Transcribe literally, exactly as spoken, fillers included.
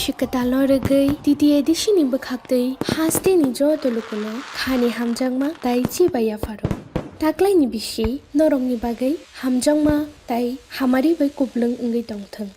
Kwtalo rwgwi T T A D C ni bwkhaktwi hasteni joto lukuno khani hamjakma tai chibai yapharo. Taklaini bisi norokni bagwi hamjakma tai hamari bai kuplwng wngwi tongthwng.